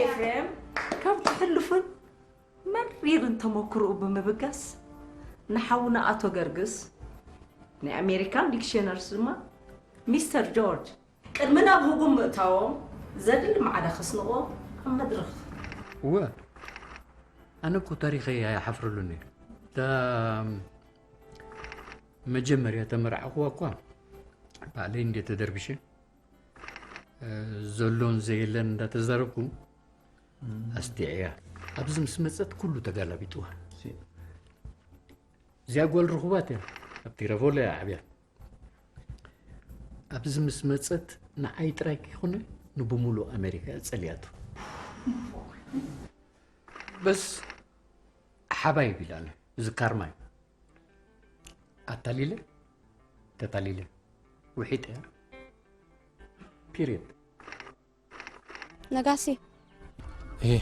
ኤፍሬም፣ ካብቲ ሕሉፍን መሪርን ተመክሮኡ ብምብጋስ፣ ንሓውና ኣቶ ገርግስ፣ ናይ ኣሜሪካን ዲክሽነርስ ድማ ሚስተር ጆርጅ፣ ቅድሚ ናብ ህጉም ምእታዎም፣ ዘድሊ ማዕዳ ከስንቕዎ ኣብ መድረኽ። እወ፣ ኣነ እኮ ታሪኸይ ኣይሓፍረሉን እየ። እታ መጀመርያ ተመርዓኹዋ እኳ ባዕለይ እንደ ተደርቢሸ፣ እ፣ ዘሎን ዘየለን እንዳተዛረብኩ ኣስዲዐያ። ኣብዚ ምስ መጸት ኩሉ ተጋላቢጥዋ። እዚኣ ጓል ርኹባት እያ። ኣብቲ ረቮለ እያ ዓብያ። ኣብዚ ምስ መጸት ንዓይ ጥራይ ከይኮነ ንብሙሉእ ኣሜሪካ እያ ጸልያቶ። በስ ሓባይብ ኢላኒ። እዚ ካርማ እዩ። ኣታሊለ፣ ተታሊለ። ውሒጠ እያ። ፒሪየድ። ነጋሲ፣ እህ፣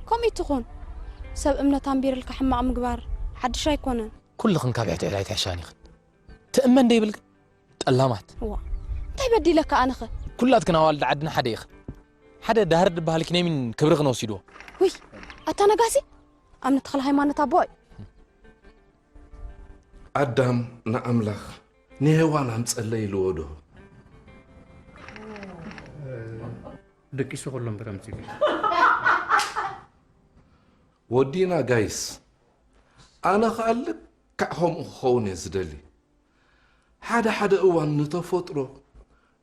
ከምኡ ትኹን። ሰብ እምነት ኣንቢርልካ ሕማቕ ምግባር ሓድሽ ኣይኮነን። ኩልኽን ካብ ሕድሕድ ኣይትሕሻን ኢኽን። ትእመን ደይብል ግን ጠላማት። እዋ፣ እንታይ በዲለካ ኣነኸ? ኩላትክን ኣዋልድ ዓድና ሓደ ኢኽን። ሓደ ዳህር ድበሃል ኪነሚን ክብርኽን ወሲድዎ። ውይ፣ ኣታ ነጋሲ፣ ኣምነ ተኽለ ሃይማኖት ኣቦ እዩ። ኣዳም ንኣምላኽ ንሄዋን ኣምጸለይ ኢልዎ ዶ? ደቂሱ ከሎ እምበር ኣምጺኡ። ወዲና ጋይስ፣ ኣነ ኸኣ ልክዕ ከምኡ ክኸውን እየ ዝደሊ። ሓደ ሓደ እዋን ንተፈጥሮ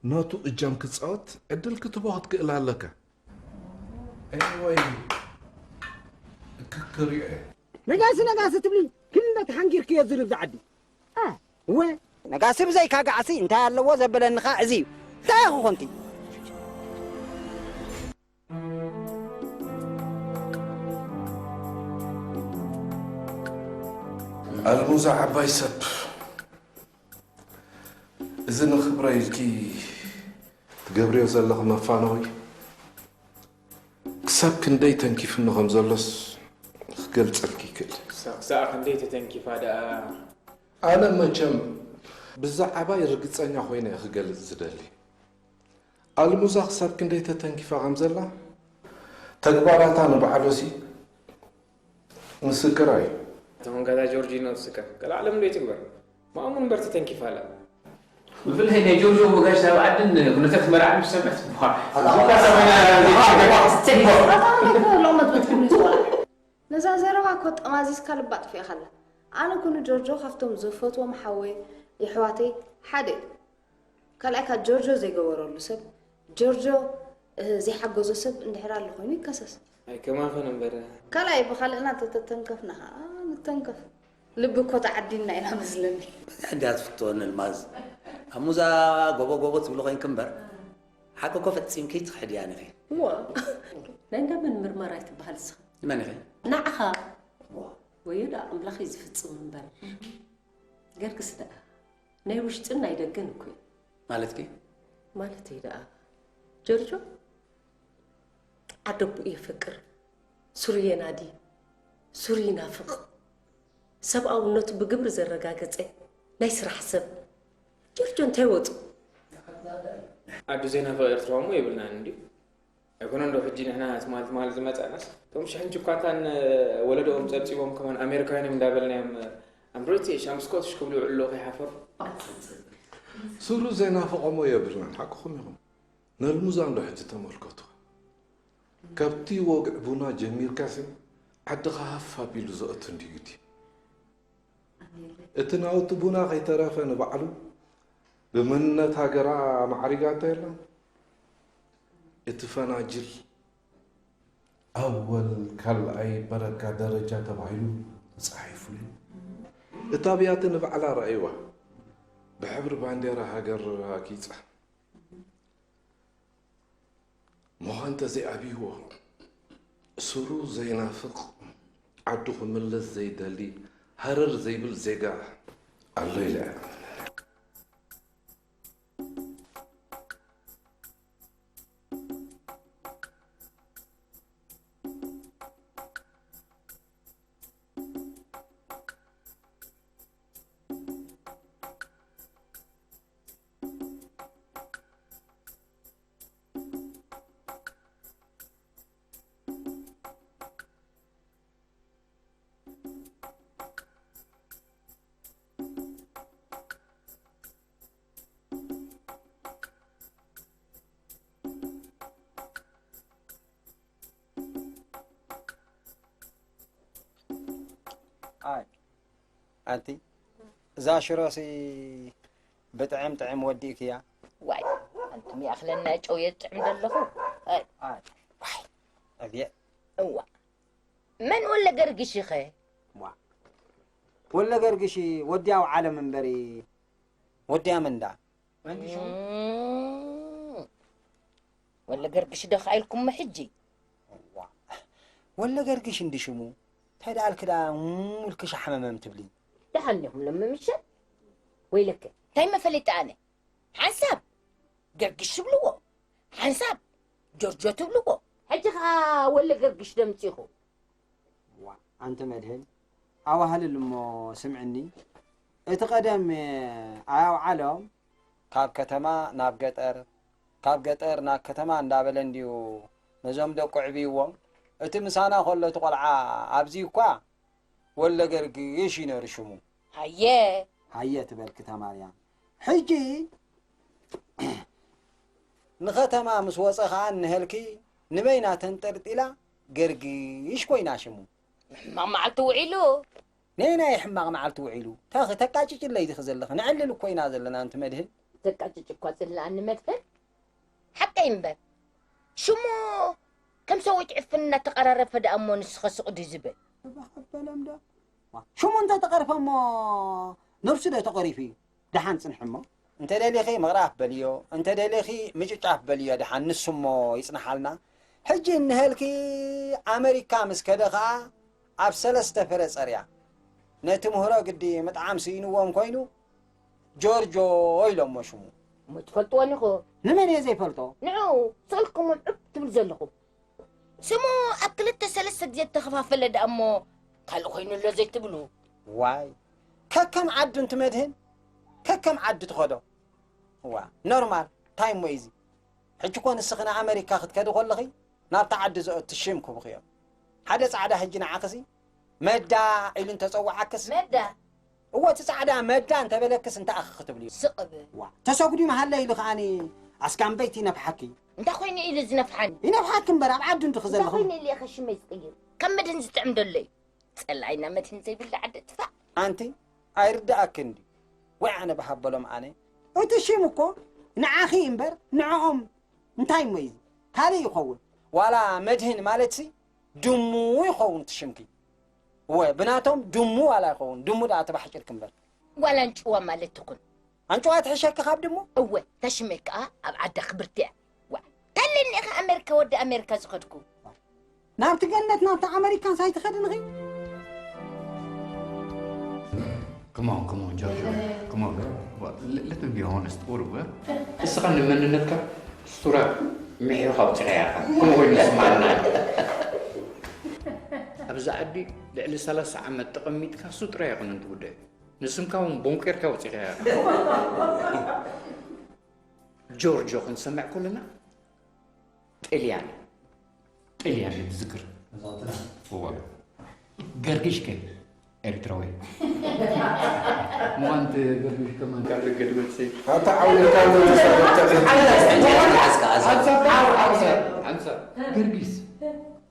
ነቱ እጃም ክጻወት ዕድል ክትቦ ክትክእል ኣለካ። ኤኒወይ፣ ክክሪኦ እየ። ነጋሲ ነጋሲ ትብሊ ክንደ ተሓንጊርክዮ ዝርብ ዝዓዲ። እ፣ እወ። ነጋሲ ብዘይካ ጋዕሲ እንታይ ኣለዎ ዘበለኒ ኸኣ እዚ እዩ። እንታይ ኢኹ ኮንቲ? ኣልሙዛ ዓባይ ሰብ፣ እዚ ንኽብረይ ኢልኪ ትገብርዮ ዘለኺ መፋነዊ ክሳብ ክንደይ ተንኪፍኒ ከም ዘሎስ ክገልጸልኪ ይክእል። ክሳዕ ክንደይ ተተንኪፋ ደኣ? ኣነ መቸም ብዛዕባይ ርግጸኛ ኮይነ እየ ክገልጽ ዝደሊ። ኣልሙዛ ክሳብ ክንደይ ተተንኪፋ ከም ዘላ ተግባራታ ንባዕሉሲ ምስክራ እዩ። ተኾንካታ ጆርጂኖ ትስከፍ ቀልዓለም ዶ ይትግበር ማእሙን እምበር ተተንኪፋ ኣላ። ብፍላይ ናይ ጆርጆ ወጋሽ ናብ ዓድን ኩነታት መርዓ ምስ ሰምዐት፣ ቧ፣ እዚኳ ሰበና ዘይትግበር። ሎቕመት ክትብሉ ይጽዋዕ። ነዛ ዘረባ እኮ ጠማዚዝካ ልባ ኣጥፊእኻላ። ኣነ ኩኑ ጆርጆ ካብቶም ዝፈትዎም ሓወይ የሕዋተይ ሓደ እዩ። ካልኣይ ካብ ጆርጆ ዘይገበረሉ ሰብ ጆርጆ ዘይሓገዞ ሰብ እንድሕር ኣሎ ኮይኑ ይከሰስ። ኣይ ከማኽን እምበር። ካልኣይ ብኻልእና ተተተንከፍና ከዓ ንተንከፍ። ልቢ እኮ ተዓዲልና ኢና መስለኒ። ሕጂ ኣትፍትወኒ ኣልማዝ ኣሙዛ ጎቦ ጎቦ ትብሊ ኮይንኪ እምበር ሓቂ እኮ ፈጺምኪ ትኽሕድያን ኢኺ። እዋ ናይ እንዳመን ምርመራ ኣይትበሃል እስኻ? ንመን ኢኺ? ንዓኻ። ወዮ ደኣ ኣምላኽ እዩ ዝፍጽም እምበር ገርግስ ደኣ ናይ ውሽጥን ናይ ደገን እኮ እዩ። ማለትኪ? ማለተይ ደኣ ጆርጆ ዓደቦኡ የፍቅር፣ ሱሪ የናዲ፣ ሱሪ ይናፍቕ፣ ሰብኣውነቱ ብግብሪ ዘረጋገጸ ናይ ስራሕ ሰብ ጆርጆ እንታይ ወጹ? ዓዱ ዘይናፍቕ ኤርትራዊ እሞ የብልናን እንድዩ። ኣይኮነን ዶ ሕጂ ንሕና ትማል ትማል ዝመጻእናስ እቶም ሽሕን ችኳታን ወለዶኦም ጸብጺቦም ከማን ኣሜሪካውያን እዮም እንዳበልናዮም I'm British I'm Scottish ክብሉ ይውዕሉ ኣለዉ ከይሓፈሩ። ሱሩ ዘይናፍቖሞ የብልናን ሓቅኹም ኢኹም። ነልሙዛን ዶ ሕጂ ተመልከቱ። ካብቲ ወግዒ ቡና ጀሚርካሲ ዓድኻ ሃፍ ኣቢሉ ዘእቱ እንድዩ ግዲ። እቲ ናውቲ ቡና ከይተረፈ ንባዕሉ ብመንነት ሃገራ ኣማዕሪጋቶ የላን። እቲ ፈናጅል ኣወል ካልኣይ በረካ ደረጃ ተባሂሉ ተጻሒፉሉ እዩ። እታ ብያቲ ንባዕላ ረኣይዋ ብሕብሪ ባንዴራ ሃገር ኣጊጻ። ምዃን ተዘይኣብይዎ፣ ሱሩ ዘይናፍቕ፣ ዓዱ ክምለስ ዘይደሊ፣ ሃረር ዘይብል ዜጋ ኣሎ ኢለ እየ። ኣንቲ እዛ ሽሮሲ ብጥዕም ጥዕም ወዲእክያ። ዋይ ኣንቱም ይኣኽለና ጨው የጥዕም ዘለኹ። ኣይ፣ ኣይ፣ ዋይ፣ ኣብየ እዋ መን ወለ ገርግሽኸ? ዋ ወለ ገርግሽ ወዲያው ዓለም እምበሪ ወዲያ መንዳ እም፣ ወለ ገርግሽ ዶ ኸኢልኩሞ ሕጂ? ዋ ወለ ገርግሽ እንዲ ሽሙ እንታይ ደኣልክ ደኣ ሙልክሽ ሓመመም ትብሊ? ደሓን ዲኹም ሎሚ ምሸት? ወይለከ እንታይ መፈለጢ ኣነ? ሓንሳብ ገርግሽ ትብልዎ፣ ሓንሳብ ጆርጆ ትብልዎ። ሕጂ ኸዓ ወለ ገርግሽ ደምፂኹ። ዋ ኣንቲ መድህን ኣዋህልል እሞ ስምዕኒ እቲ ቀደም ኣያው ዓለም ካብ ከተማ ናብ ገጠር ካብ ገጠር ናብ ከተማ እንዳበለ እንድዩ ነዞም ደቁ ዕብይዎም እቲ ምሳና ከሎ እቲ ቆልዓ ኣብዚ እኳ ወለ ገርግሽ እዩ ነይሩ ሽሙ። ሃየ ሃየ ትበል ክተ ማርያም ሕጂ ንኸተማ ምስ ወፀ ኸዓ እንሀልኪ ንበይና ተንጠልጢላ ገርግሽ ኮይና ሽሙ። ሕማቕ መዓልቲ ውዒሉ። ነየናይ ሕማቕ መዓልቲ ውዒሉ ተቃጭጭለይ ዲኺ ዘለኺ ነዕልል እኮ ኢና ዘለና ኣንቲ መድህን። ተቃጭጭ እኳ ፅልኣኒ መድህን ሓቀይ እምበር ሽሙ ከም ሰዊት ዕፍን እናተቐራረፈ ደኣ እሞ ንስኸ ስቕ ድዩ ዝብል? ተባኸበለም ዶ ሽሙ እንተተቐርፈ እሞ ነብሱ ዶ ተቐሪፉ እዩ? ደሓን ፅንሒ እሞ። እንተደሊኺ ምቕራፍ በልዮ፣ እንተደሊኺ ምጭጫፍ በልዮ ደሓን ንሱ እሞ ይፅንሓልና። ሕጂ እንሀልኪ ኣመሪካ ምስ ከደ ኸዓ ኣብ ሰለስተ ፍረ ፀርያ ነቲ ምህሮ ግዲ ምጥዓም ስኢንዎም ኮይኑ ጆርጆ ኢሎሞ ሽሙ። እሞ ትፈልጥዎን ኢኹም። ንመን እየ ዘይፈልጦ? ንዑ ሰልኩም ዕብ ትብሉ ዘለኹም። ስሙ ኣብ ክልተ ሰለስተ ግዜ እተኸፋፈለ ደኣ እሞ ካልእ ኮይኑ ኣሎ ዘይትብሉ። ዋይ ከከም ዓዱ እንትመድህን ከከም ዓዲ ትኸዶ። እዋ ኖርማል እንታይ እሞ እዩ እዚ? ሕጂ እኮ ንስኺ ንኣመሪካ ክትከዲ ከለኺ ናብቲ ዓዲ ዘእቱ ሽም ክህቡኺ እዮም። ሓደ ፃዕዳ ሕጂ ንዓኽሲ መዳ ኢሉ እንተፀዋዓክስ መዳ እወ እቲ ፃዕዳ መዳ እንተበለክስ እንታይ ኣኺ ክትብልዮ? ስቕ ብል። ዋ ተሰጉዲ መሃለ ኢሉ ከዓኒ ኣስካምበይቲ ይነፍሓኪ። እንታይ ኮይኑ ኢሉ ዝነፍሓኒ? ይነፍሓኪ እምበር ኣብ ዓዱ እንድኺ እንታይ ዘለኹ። ኮይኑ ኢሉ ኢኸ ሽመይ ዝቕይር? ከም መድህን ዝጥዕም ደሎ እዩ። ጸላኢና መድህን ዘይብላ ዓዲ ትፋእ። ኣንቲ ኣይርድኣክን ድዩ? ወይ ኣነ ብሃበሎም ኣነ እቲ ሽም እኮ ንዓኺ እምበር ንዕኦም እንታይ እሞ እዩ ካልእ ይኸውን ዋላ መድህን ማለትሲ ድሙ ይኸውን እቲ ሽምኪ እወ ብናቶም ድሙ ዋላ ይኸውን ድሙ ደኣ ተባሕጭርኪ እምበር ዋላ ኣንጭዋ ማለት ትኹን ኣንጭዋ ትሕሸኪ ካብ ድሙ እወ እታ ሽመይ ከኣ ኣብ ዓዳ ክብርቲ እያ ዋ ታለኒ ኢኻ ኣሜሪካ ወዲ ኣሜሪካ ዝኸድኩ ናብቲ ገነት ናብቲ ኣመሪካን ሳይትኸድንኺ Come on, come on, Jojo. Come on, girl. What, let, let me be honest. What, what? እስኻ ንመንነትካ ስቱራ ምሒርካ ኣውፂኻያ ኢኻ። ከምኡ ኮይኑ ይስምዓና። ኣብዚ ዓዲ ልዕሊ ሰላሳ ዓመት ተቐሚጥካ እሱ ጥራይ ኣይኮነን እቲ ጉዳይ። ንስምካ እውን ቦንቄርካ ኣውፂኻያ ኢኻ። ጆርጆ ክንሰምዕ ከለና ጥልያን ጥልያን እዩ ዝዝክር። እዋ ገርግሽ ከ ኤርትራዊ ምዃን ገርግሽ ከማን ካልእ ገድመት ሲ ኣታ ዓውልካ ተሰበተ ኣንሳ ገርጊስ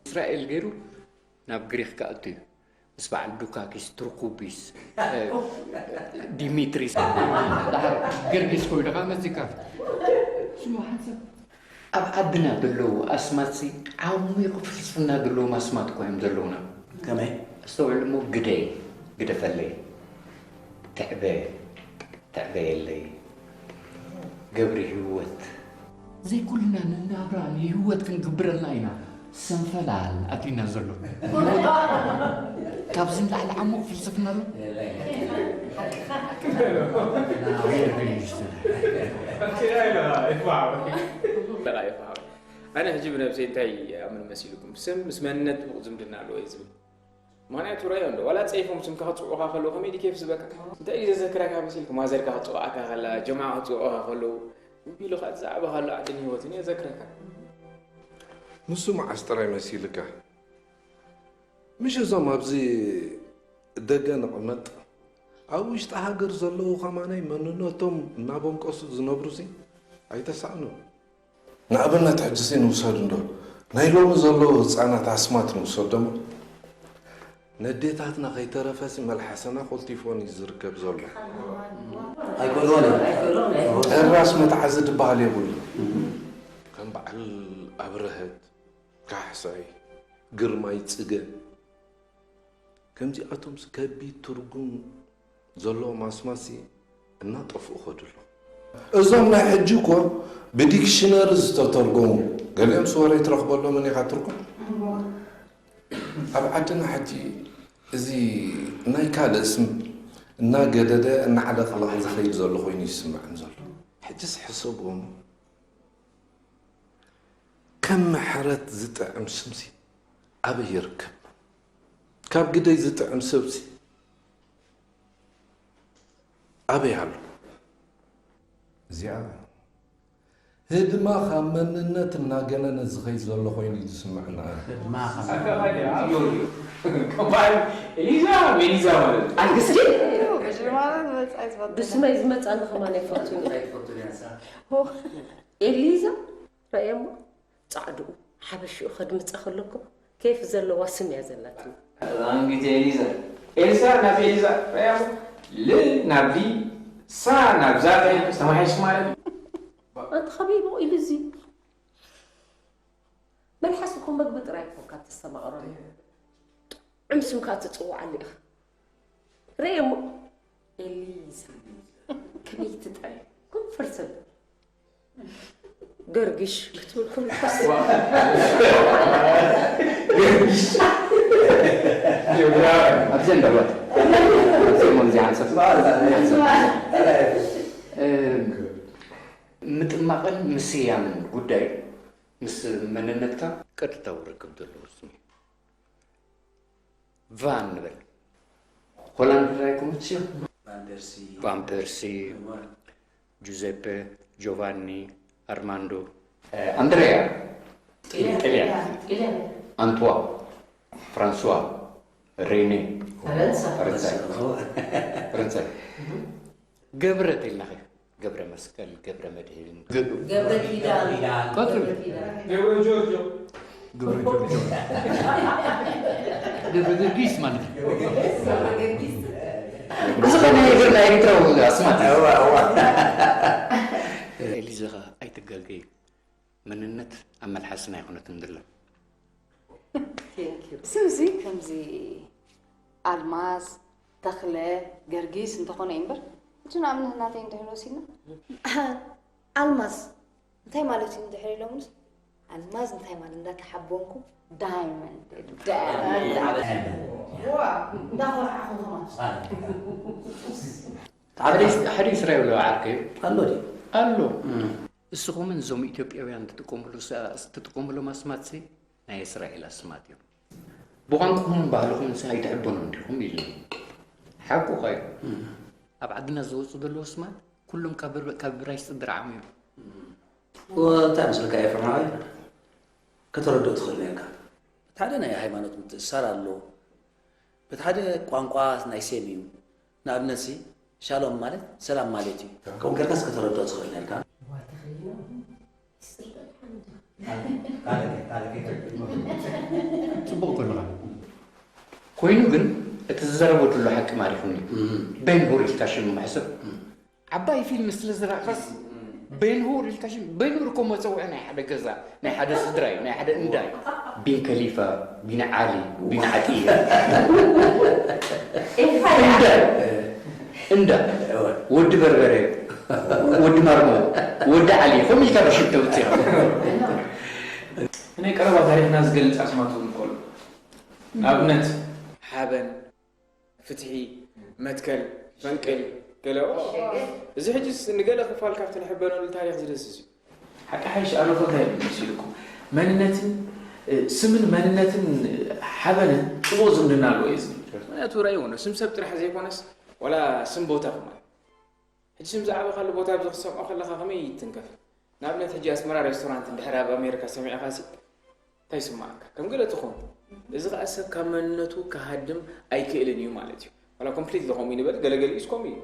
እስራኤል ገይሩ ናብ ግሪክ ክኣቱ እዩ። ምስ በዓል ዱካኪስ፣ ትርኩቢስ፣ ዲሚትሪስ፣ ደሓር ገርጊስ ኮይኑ ደኣ መጺካ። ስሙ ሓንሳብ ኣብ ዓድና ዘለዉ ኣስማትሲ ዓሚቑ ፍልስፍና ዘለዎም ኣስማት እኮ እዮም ዘለዉና። ከመይ? ኣስተውዕል እሞ ግደይ፣ ግደፈለይ፣ ትዕበ፣ ተዕበየለይ ገብሪ ህይወት። ዘይኩልና ንናብራ ንህይወት ክንግብረልና ኢና ሰንፈላል ኣትዩና ዘሎ። ካብዚ ንላዕሊ ዓሙቕ ፍልስፍና ኣሎ? ኣነ ሕጂ ብነብሰይ እንታይ ይኣምን መሲልኩም? ስም ምስ መንነት ጥቡቕ ዝምድና ኣለዎ እየ ዝብል። ምኽንያቱ ራእዮ እንዶ ዋላ ጸይፎም ስምካ ክጽውዑኻ ከለዉ ከመይ ድዩ ኬፍ ዝበካ? እንታይ እዩ ዘዘክረካ መሲልካ? ማዘርካ ክትጽውዓካ ከላ፣ ጀምዓ ክትጽውዑኻ ከለዉ፣ እምቢ ኢሉ ከኣ እቲ ዝዓበኻሉ ዓድን ህይወትን እዩ ዘዘክረካ። ንሱ መዓስ ጥራይ መሲልካ? ምሽ እዞም ኣብዚ ደገ ንቕመጥ ኣብ ውሽጢ ሃገር ዘለዉ ከማናይ መንነቶም እናበንቀሱ ዝነብሩሲ ኣይተሳእኑን። ንኣብነት ሕጅሲ ንውሰድ እንዶ ናይ ሎሚ ዘለዉ ህጻናት ኣስማት ንውሰዶሞ ነዴታትና ከይተረፈሲ መልሓሰና ኮልቲፎን እዩ ዝርከብ ዘሎ። ኣይኮልዎን እዮም። ጭራሽ መትሓዚ ድበሃል የብሉ። ከም በዓል ኣብረሀት፣ ካሕሳይ፣ ግርማይ፣ ጽገ፣ ከምዚኣቶምስ ከቢድ ትርጉም ዘለዎም ኣስማትሲ እናጠፍኡ ከዱ ኣለዉ። እዞም ናይ ሕጂ እኮ ብዲክሽነሪ ዝተተርጎሙ፣ ገሊኦም ስወረይ ትረኽበሎምን ኢኻ ትርጉም። ኣብ ዓድና ሕጂ እዚ ናይ ካልእ ስም እናገደደ እናዓለቕለቐ ዝኸይድ ዘሎ ኮይኑ ይስምዐን ዘሎ። ሕጅስ ሕሰብዎም፣ ከም ምሕረት ዝጥዕም ስምሲ ኣበይ ይርከብ? ካብ ግደይ ዝጥዕም ሰብሲ ኣበይ ኣሎ? እዚኣ ህድማ ካብ መንነት እናገነነ ዝኸይድ ዘሎ ኮይኑ እዩ ዝስምዐና። ኤሊዛ ሜሊዛ ማለት እዩ። ኣንግስቲ ብሽማና ዝመፅኣ ይዝፈቱ ብስመይ ዝመፃኒ ከማን ኣይፈቱን። ኤሊዛ ረእየሞ ፃዕድኡ ሓበሽኡ ከድምፃ ከለኮ ኬፍ ዘለዋ ስም እያ ዘላትኒ። ኣንግቲ ኤሊዛ ኤልሳ ናብ ኤሊዛ ረእያሞ ል ናብ ዲ ሳ ናብ ዛ ተማሓይሽ ማለት እዩ። ኣንቲ ከመይ ኢሉ እዚ መልሓስ እኮ መግቢ ጥራይ እኮ ካብ ተስተማቕሮ ጥዑም ስም ከዓ ትፅውዓሉ ኢኻ። ርእየሞ ኤሊዛ ከመይ ትጥዕም ኮንፈርሰብል ገርግሽ ክትብል ከሎ ገርግሽ ኣብዚ እንደወት ኣብዚ ሞን እዚ ሓንሰብ ምጥማቕን ምስያምን ጉዳይ ምስ መንነትካ ቀጥታዊ ርክብ ዘለዎ ስም እዩ። ቫን ንበል። ሆላንድ ራይ ኮሚትሽን ቫን ፐርሲ፣ ጁዘፐ፣ ጆቫኒ፣ ኣርማንዶ፣ ኣንድሬያ፣ ጥልያን፣ ኣንትዋ፣ ፍራንስዋ፣ ሬኔ፣ ፈረንሳ፣ ፈረንሳይ፣ ፈረንሳይ፣ ገብረ ተይልናኸ ገብረ መስቀል፣ ገብረ መድህን፣ ገብረ ኪዳን፣ ቀጽሉ። ገብረ ጆርጆ፣ ገብረ ጆርጆ፣ ገብረ ገርጊስ ማለት እዩ። ብዝኾነ ይግር ናይ ኤርትራዊ ኣስማት እዩ። ኤሊዛኻ ኣይትጋገይ። መንነት ኣብ መልሓስና ኣይኮነትን ድላ። ስምዚ ከምዚ ኣልማዝ፣ ተኽለ፣ ገርጊስ እንተኾነ እዩ እምበር፣ እቲ ንኣብነት ናተይ እንድሕር ወሲድና፣ ኣልማዝ እንታይ ማለት እዩ እንድሕር ኢሎምስ፣ ኣልማዝ እንታይ ማለት እንዳተሓቦንኩ ዳይመንድ፣ ዳይመንድ። ዋ እንዳኾርዓኹ ከማን ሓደ ኢስራኤል ዓርከይ ኣሎ ድዩ? ኣሎ። እስኹምን እዞም ኢትዮጵያውያን ትጥቀምሉ ትጥቀምሎም ኣስማትሲ ናይ እስራኤል ኣስማት እዮም። ብቋንቋኹምን ባህልኹምን ሲ ኣይትሕበኑን ዲኹም ኢልኒ። ሓቁኻ እዩ። ኣብ ዓድና ዝወፁ ዘለዉ ኣስማት ኩሎም ካብ ዕብራይስጢ ድርዓም እዮም። እንታይ መስለካ ኤፍሬም ሓወይ? ከተረድኦ ትኽእል ነርካ። እቲ ሓደ ናይ ሃይማኖት ምትእስሳር ኣሎ። በቲ ሓደ ቋንቋ ናይ ሴም እዩ። ንኣብነትሲ ሻሎም ማለት ሰላም ማለት እዩ። ከምኡ ጌርካስ ከተረድኦ ትኽእል ነርካ። ፅቡቕ ከለኻ ኮይኑ ግን እቲ ዝዘረቦ ድሎ ሓቂ ማሪኹኒ። ቤን ሁር ኢልካ ሽሙ ምሕሰብ ዓባይ ፊልም ስለ ዝረእኻስ ቤንሁር ኢልካ ሽም ቤንሁር እኮ መፀውዒ ናይ ሓደ ገዛ ናይ ሓደ ስድራ እዩ ናይ ሓደ እንዳ እዩ። ቢን ከሊፋ፣ ቢን ዓሊ፣ ቢን ዓጥየ እንዳ እንዳ ወዲ በርበረ ወዲ ማርሞ ወዲ ዓሊ ከምኡ ኢልካ ብሽም ተውፅኻ። ናይ ቀረባ ታሪኽና ዝገልፅ ኣስማት እውን እኮ ኣሎ። ንኣብነት ሓበን፣ ፍትሒ፣ መትከል፣ ፈንቅል፣ ገለ እዚ ሕጅስ ንገለ ክፋል ካብቲ ንሕበነሉ ታሪኽ ዝድህስስ እዩ። ሓቂ ሓይሽ ኣረፈ እንታይ እዩ መሲልኩም? መንነትን ስምን መንነትን ሓበንን ጽቡቕ ዝምድና ኣለዎ እዩ ዝብል። ምክንያቱ ራእይዎ ነው። ስም ሰብ ጥራሕ ዘይኮነስ ዋላ ስም ቦታ ክማል ሕጂ ስም ዝዓበኻሉ ቦታ ኣብዚ ክትሰምዖ ከለኻ ከመይ ይትንከፍ? ንኣብነት ሕጂ ኣስመራ ሬስቶራንት እንድሕር ኣብ ኣሜሪካ ሰሚዕኻሲ እንታይ ይስምዓካ? ከም ገለ ትኾን። እዚ ኸኣ ሰብ ካብ መንነቱ ክሃድም ኣይክእልን እዩ ማለት እዩ። ዋላ ኮምፕሊትሊ ከምኡ ይንበል፣ ገለገሊኡስ ከምኡ እዩ።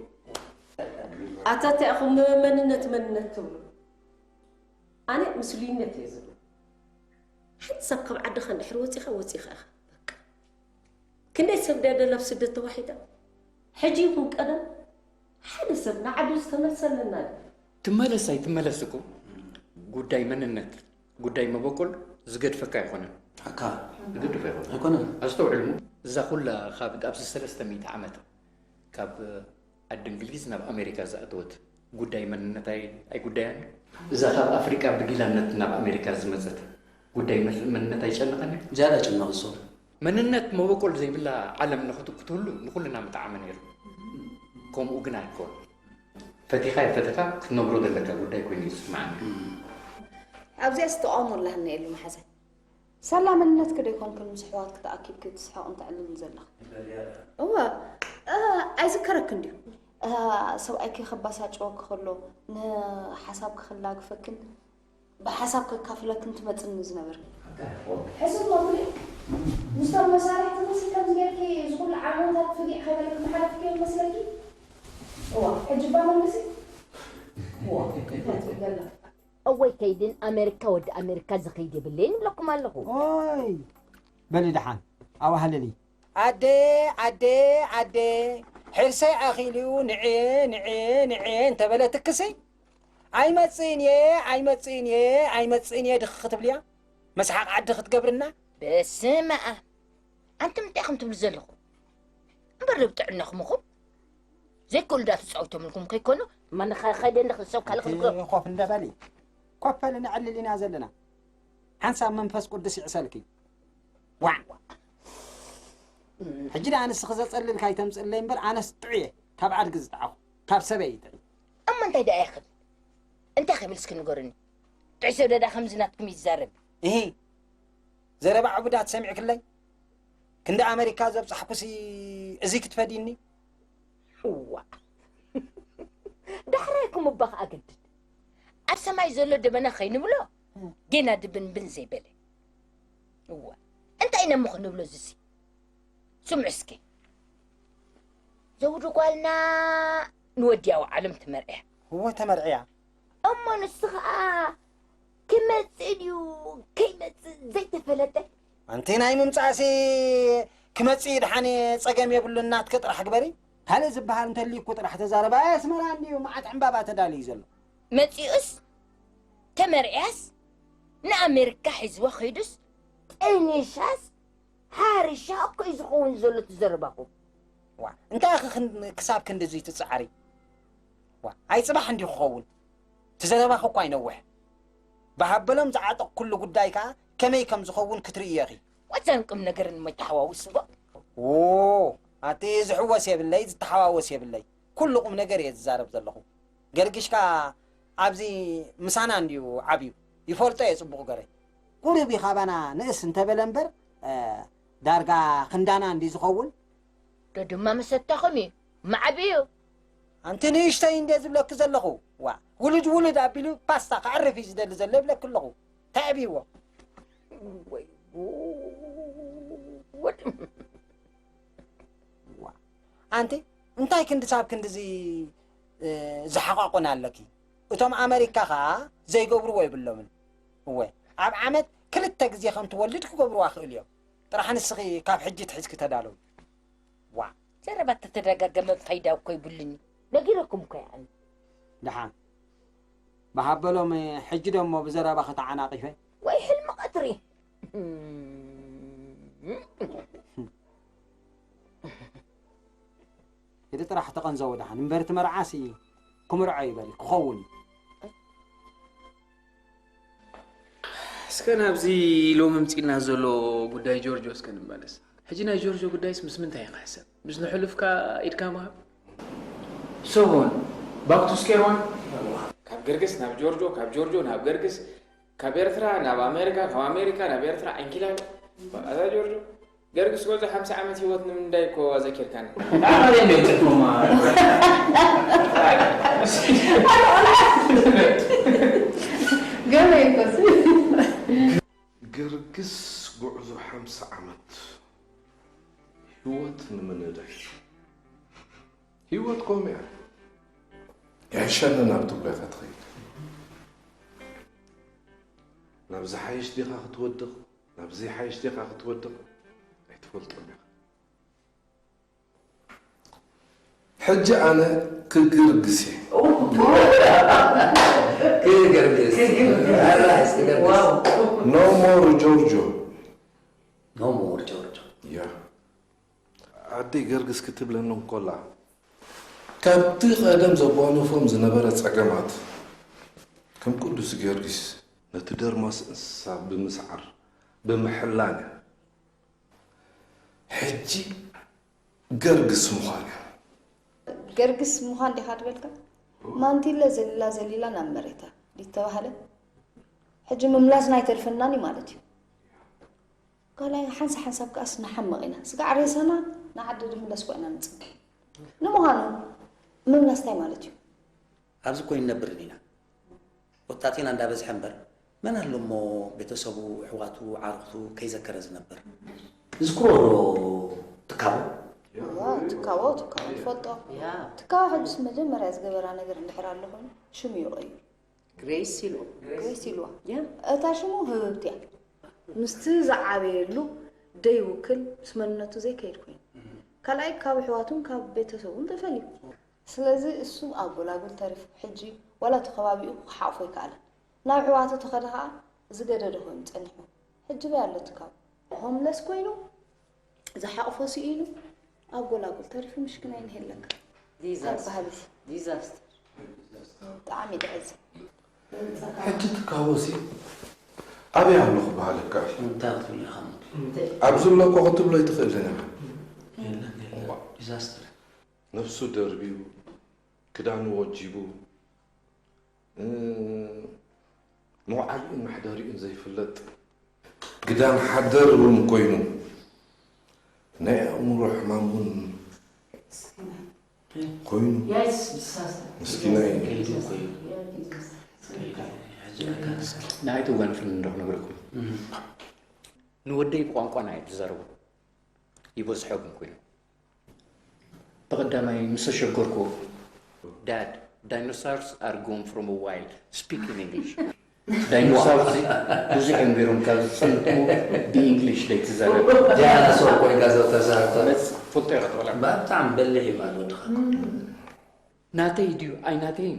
ኣታ እንታይ ኢኹም መንነት መንነት ትብሉ? ኣነ ምስሉይነት እየ ዝብል። ሓንቲ ሰብ ካብ ዓድኻ እንድሕር ወጺኻ ወጺኻ ኢኻ። በቃ። ክንደይ ሰብ ድያ ደላ ኣብ ስደት ተዋሒዳ? ሕጂ ይኹን ቀደም ሓደ ሰብ ንዓዱ ዝተመልሰ ኣለና ድዩ? ትመለስ ኣይትመለስ እኮ ጉዳይ መንነት፣ ጉዳይ መበቆል ዝገድፈካ ኣይኮነን። ሓካ ዝገድፍ ኣይኮነን። ኣይኮነን። ኣስተውዕልሙ፣ እዛ ኩላ ካብ ኣብዚ ሰለስተ ሚእቲ ዓመት ካብ ዓዲ እንግሊዝ ናብ ኣሜሪካ ዝኣተወት ጉዳይ መንነት ኣይ- ኣይጉዳያን እዩ። እዛ ካብ ኣፍሪቃ ብጊላነት ናብ ኣሜሪካ ዝመፀት ጉዳይ መን- መንነት ኣይጨንቐን እዩ። ዝያዳ ጭነቕ እሱ መንነት መበቆል ዘይብላ ዓለም ንኽት- ክትህሉ ንኩልና ምጠዓመ ነይሩ። ከምኡ ግን ኣይኮን። ፈቲኻ ይፈተካ ክትነብሮ ዘለካ ጉዳይ ኮይኑ ይስማዓኒ። ኣብዚኣስ ተቃውሞ ኣላህና የሉ መሓዘ። ሳላ መንነትኪ ዶ ይኮንክን ምስ ኣሕዋትኪ ተኣኪብኪ ትስሕቕን ተዕልልን ዘለኺ? እወ፣ እ፣ ኣይዝከረክን ድዩ? እ፣ ሰብኣይኪ ከባሳጭወኪ ከሎ ንሓሳብኪ ክላግፈክን ብሓሳብ ከካፍለክን ትመጽኒ ዝነበርኪ። ሕስብ በሉ ምስቶም መሳርሕትኺ ሲ ከምዚ ጌርኪ እዚ ኩሉ ዓመታት ፍጊዕ ከይበለኪ ምሓለፍክዮ ይመስለኪ? እዋ፣ ሕጂ እባ መልሲ። እዋ፣ ገላ። እወይ ከይድን ኣሜሪካ ወዲ ኣሜሪካ ዝኸይድ የብለይን እብለኩም ኣለኹ። ኦይ በሊ ደሓን ኣዋህልሊ ኣደ ኣደ ኣደ ሕርሰይ ኣኺሉ ንዕየ ንዕየ ንዕየ እንተበለትክሲ ኣይመጽእን እየ ኣይመጽእን እየ ኣይመጽእን እየ ድኺ ክትብልያ መስሓቕ ዓዲ ክትገብርና በስመ ኣብ ኣንቱም እንታይ ኢኹም ትብሉ ዘለኹም? እምበር ዶ ብጥዕናኹም ኢኹም ዘይክእሉ ዳ ትጻወቶምልኩም ከይኮኑ መን ኸ- ኸይደ እንደ ሰብ ካልእ ክልክሎ ኮፍ እንደበሊ ኮፍ በሊ ነዕልል ኢና ዘለና ሓንሳብ መንፈስ ቅዱስ ይዕሰልኪ ዋዕ ሕጂ ደኣ ንስኺ ዘጸልልካ ይተምጽእለይ እምበር ኣነስ ጥዑየ ካብ ኣድጊ ዝጠዓኹ ካብ ሰበይ ይጥዒ እሞ እንታይ ደኣ ይኽብል እንታይ ክብል እስኪ ንገሩኒ ጥዑይ ሰብ ደዳ ከምዚ ናትኩም ይዛረብ እሂ ዘረባ ዕቡዳት ሰሚዕክለይ ክንዲ ኣመሪካ ዘብጻሕኩሲ እዚ ክትፈድይኒ እዋ ዳሕራይኩም እባ ከኣ ግድድ ኣብ ሰማይ ዘሎ ደበና ከይንብሎ ጌና ድብንብን ዘይበለ እዋ እንታይ ኢና እሞ ክንብሎ እዚሲ ስምዑ እስኪ ዘውዱ ጓልና ንወዲ ኣውዓሎም ትመርዕያ እወ ተመርዕያ እሞ ንሱ ኸኣ ክመጽእ ድዩ ከይመጽእ ዘይተፈለጠ ኣንቲ ናይ ምምጻእሲ ክመጽእ ድሓን ጸገም የብሉ እናትከ ጥራሕ ግበሪ ካልእ ዝበሃል እንተልዩ እኮ ጥራሕ ተዛረባ ኣስመራ እንድዩ መዓት ዕምባባ ተዳልዩ ዘሎ መጺኡስ ተመርዕያስ ንኣሜሪካ ሒዝዋ ኸይዱስ ጠኒሻስ ሓሪሻ እኮ እዩ ዝኸውን ዘሎ ትዘረባኹም ዋ እንታይ ኢኺ ክን- ክሳብ ክንድዚ ትጽዓሪ ዋ ኣይ ጽባሕ እንዲ ክኸውን ትዘረባኺ እኳ ይነውሕ ብሃበሎም ዝዓጠቕ ኩሉ ጉዳይ ከኣ ከመይ ከም ዝኸውን ክትርእዮ ኢኺ ወዛን ቁም ነገርን መተሓዋውስዎ ዎ ኣቲ ዝሕወስ የብለይ ዝተሓዋወስ የብለይ ኩሉ ቁም ነገር እየ ዝዛረብ ዘለኹ ገርግሽካ ኣብዚ ምሳና እንድዩ ዓብዩ ይፈልጦ እየ ጽቡቕ ገረ ቁሩብ እዩ ካባና ንእስ እንተበለ እምበር እ፣ ዳርጋ ክንዳና እንዲ ዝኸውን ዶ ድማ መሰታኹም እዩ ማዕብዩ ኣንቲ ንእሽተይ እንደ ዝብለኪ ዘለኹ ዋ ውልድ ውልድ ኣቢሉ ፓስታ ክዕርፍ እዩ ዝደሊ ዘሎ ይብለኪ ኣለኹ እንታይ ኣብይዎ ወይ ጉድ ኣንቲ እንታይ ክንዲ ሳብ ክንድዚ ዝሓቋቁን ኣለኪ እቶም ኣመሪካ ከዓ ዘይገብርዎ የብሎምን እወ ኣብ ዓመት ክልተ ግዜ ከም ትወልድ ክገብርዋ ክእል እዮም ጥራሕ ንስኺ ካብ ሕጂ ትሕዝኪ ተዳለዊ ዋ ዘረባ ተተደጋገመ ፋይዳ እኮ ይብሉኒ ነጊረኩም እኮ ይኣኒ ደሓን ብሃበሎም ሕጂ ደሞ ብዘረባ ከተዓናቂፈ ወይ ሕልሚ ቀትሪ እቲ ጥራሕ ተቐንዘቦ ደሓን እምበር እቲ መርዓሲ ክምርዖ ይበል ክኸውን እዩ እስከ ናብዚ ሎሚ ምፂና ዘሎ ጉዳይ ጆርጆ እስከ ንመለስ ሕጂ ናይ ጆርጆ ጉዳይስ ምስ ምንታይ ክሕሰብ ምስ ንሕሉፍካ ኢድካ ምሃብ ሰሆን ባክ ቱ ስኬር ዋን ካብ ገርግስ ናብ ጆርጆ ካብ ጆርጆ ናብ ገርግስ ካብ ኤርትራ ናብ ኣሜሪካ ካብ ኣሜሪካ ናብ ኤርትራ ዕንኪላል ኣዛ ጆርጆ ገርግስ ጎጆ ሓምሳ ዓመት ሂወት ንምንዳይ እኮ ኣዘኪርካኒ ኣባሪያ ዶ ይጥቅሙማ ገና ይኮስ ገርግስ ጉዕዞ ሓምሳ ዓመት ሂወት ንምንዳይ ሂወት ኮም እያ ይሕሸኒ ናብቲ ጉዳታ ትኸይድ ናብ ዝሓይሽ ዲኻ ክትወድቕ ናብ ዘይሓይሽ ዲኻ ክትወድቕ ኣይትፈልጦን ኢኻ ሕጂ ኣነ ክግርግስ እየ። ክገርግስ። ክገርግስ። ኣራስ ክገርግስ። No more ጆርጆ። No more ጆርጆ። ያ ኣደይ ገርግስ ክትብለኒ እንኮላ ካብቲ ቀደም ዘጓነፎም ዝነበረ ጸገማት ከም ቅዱስ ጊዮርጊስ ነቲ ደርማስ እንስሳ ብምስዓር ብምሕላን ሕጂ ገርግስ ምዃን እያ። ገርግስ ምዃን ዲኻ ድበልካ? ማንቲለ ዘሊላ ዘሊላ ናብ መሬታ ዲተባህለ ሕጂ ምምላስና ኣይተርፈናን እዩ ማለት እዩ። ካልኣይ ሓንሳ ሓንሳብ ከኣስ ንሓምቕ ኢና። ስጋዕ ሬሳና ንዓዲ ድምለስ እኳ ኢና ንጽበ። ንምዃኑ ምምላስ እንታይ ማለት እዩ? ኣብዚ እኮ ኣይንነብርን ኢና። ወጣጢና እንዳበዝሐ እምበር መን ኣሎ እሞ ቤተሰቡ፣ ኣሕዋቱ፣ ዓርኽቱ ከይዘከረ ዝነብር? ንዝክሮ ዶ ትካቦ? እዋ፣ ትካቦ ትካቦ ትፈልጦ። ትካቦ ሕጅስ መጀመርያ ዝገበራ ነገር እንድሕር ኣሎ ኮይኑ ሽሙ እዩ ቀይሩ። ግሬስ ኢሉ ግሬስ ኢልዋ። ያ እታ ሽሙ ህብብቲ እያ። ምስቲ ዝዓበየሉ ደይውክል ምስ መንነቱ ዘይከይድ ኮይኑ ካልኣይ ካብ ኣሕዋቱን ካብ ቤተሰቡን ተፈልዩ። ስለዚ እሱ ኣጎላጉል ተሪፉ ሕጂ ዋላ እቲ ከባቢኡ ክሓቕፎ ኣይከኣለን። ናብ ኣሕዋቱ ተኸደ ኸዓ ዝገደደ ኮይኑ ጸኒሑ። ሕጂ በይ ኣሎ ትካቦ ሆምለስ ኮይኑ ዝሓቕፎ ስኢኑ ኣጎላጉል ተሪፉ ምሽክናይ ንሄለካ። ዲዛስተር በሃልቲ ዲዛስተር ብጣዕሚ ደዕዝ። ሕጂ ትካቦሲ ኣበይ ኣለኹ በሃለካ። እንታይ ክትብሉ ኢኻ? ኣብዚ ኣለኩ ክትብሎ ኣይትኽእልን ኢኻ። የለን የለን። ዲዛስተር። ነብሱ ደርብዩ ክዳኑ ወጂቡ እ፣ መውዓሊኡን መሕደሪኡን ዘይፍለጥ ግዳም ሓደር እውን ኮይኑ ናይ ኣእምሮ ሕማም እውን ኮይኑ Yes, disaster. ምስኪናይ ከይዱ ኮይኑ Yeah, disaster. ከይዱ። ሕጂ ለካ ንኣይ ትጓንፍን እንዶ ክነግረኩም ንወደይ ብቋንቋና እዩ ዝዛረቡ ይበዝሖ ግን ኮይኑ ብቐዳማይ ምስ ተሸገርኩ Dad, dinosaurs are gone from a while. Speak in English. ዳይኖሳውር ብዙሕ እዮም ገይሮም ካብ ዝጸንቱ ብእንግሊሽ ደይ ትዛረብ ዳይኖሶር ኮይንካ ዘው ተዛርቶ ፈልጦ ኢኻ ትበላ ብጣዕሚ በሊሕ እዩ ማለት ወድኻ ናተይ ድዩ ኣይ ናተይ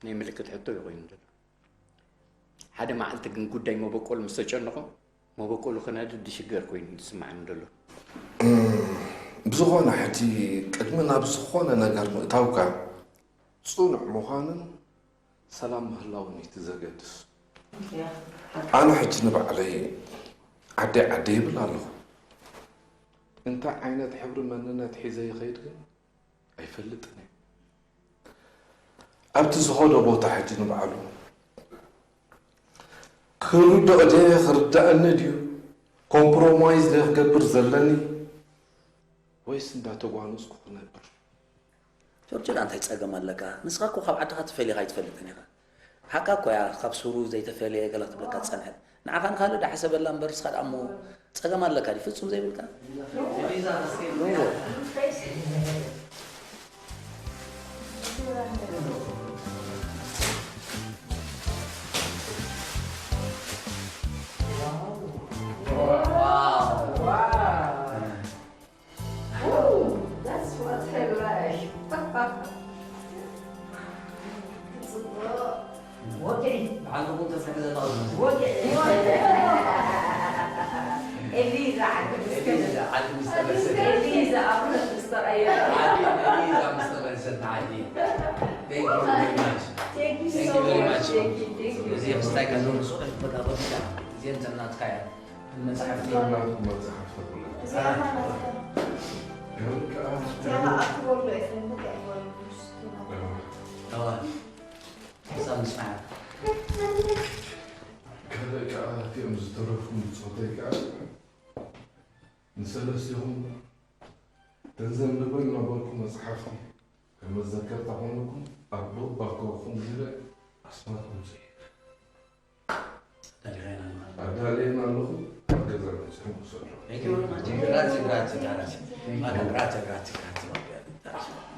ናይ ምልክት ሕቶ እዩ ኮይኑ ዘሎ ሓደ መዓልቲ ግን ጉዳይ መበቆል ምስ ተጨነቖ መበቆሉ ክነድድ ዝሽገር ኮይኑ ዝስምዓኒ ዘሎ ብዝኾነ ሕጂ ቅድሚ ናብ ዝኾነ ነገር ምእታውካ ጽኑዕ ምዃንን ሰላም ምህላውን እዩ እቲ ዘገድስ ኣነ ሕጂ ንባዕለይ ዓደይ ዓደይ ይብል ኣለኹ እንታይ ዓይነት ሕብሪ መንነት ሒዘ ይኸይድ ግን ኣይፈልጥን እየ ኣብቲ ዝኸዶ ቦታ ሕጂ ንባዕሉ ክርድኦ ድየ ክርዳእኒ ድዩ ኮምፕሮማይዝ ድየ ክገብር ዘለኒ ወይስ እንዳተጓነፅኩ ክነብር ጆርጅ ዳ እንታይ ጸገም ኣለካ ንስኻ እኮ ካብ ዓድኻ ተፈሊኻ ኣይትፈልጥን ኢኻ ሓቃ እኮ እያ ካብ ሱሩ ዘይተፈለየ ገላ ክትብለካ ዝጸንሐት ንዓኻ ንኻልእ ዳሓሰበላ እምበር ንስኻ ደኣ እሞ ጸገም ኣለካ ድዩ ፍጹም ዘይብልካ ወግዒ በዓል ቡን ተስርሕ ዘለኹ ወግዒ ኤሊዛ ዓዲ ምስከነ ኤሊዛ ዓዲ ምስ ተመልሰት ኤሊዛ ኣብ ኩነት ምስ ተቐየረ ዓዲ ኤሊዛ ምስ ተመልሰት ንዓዲ Thank you very much. Thank you Thank so you very much. much. Thank you, thank you. እዚ ክስታይ ከሎ ንሱ ከይትበጋበሩ እዚአን ተናትካ እያ መፅሓፍቲ ናትኩም መፅሓፍ ተብሎ እዚኣ ማለት ግን ከዓ እዚኣ ኣክበሉ ኤፍሬም በቃ ይበሉ እዋ ክሳብ ንስሓ ካልእ ከዓ እቲኦም ዝተረፉ ብፆተይ ከዓ ንሰለስቲኹም ተዘንብበን ነበርኩ መፅሓፍቲ ከም መዘከርታ ኮይንኩም ኣብ ዶብ ኣከኹም ገለ ኣስማትኩም ፅሒፍ ኣዳልየና ኣለኹ ኣብ ገዛ መፅኦም ክሰዶ Grazie, grazie, grazie. Grazie, grazie, grazie.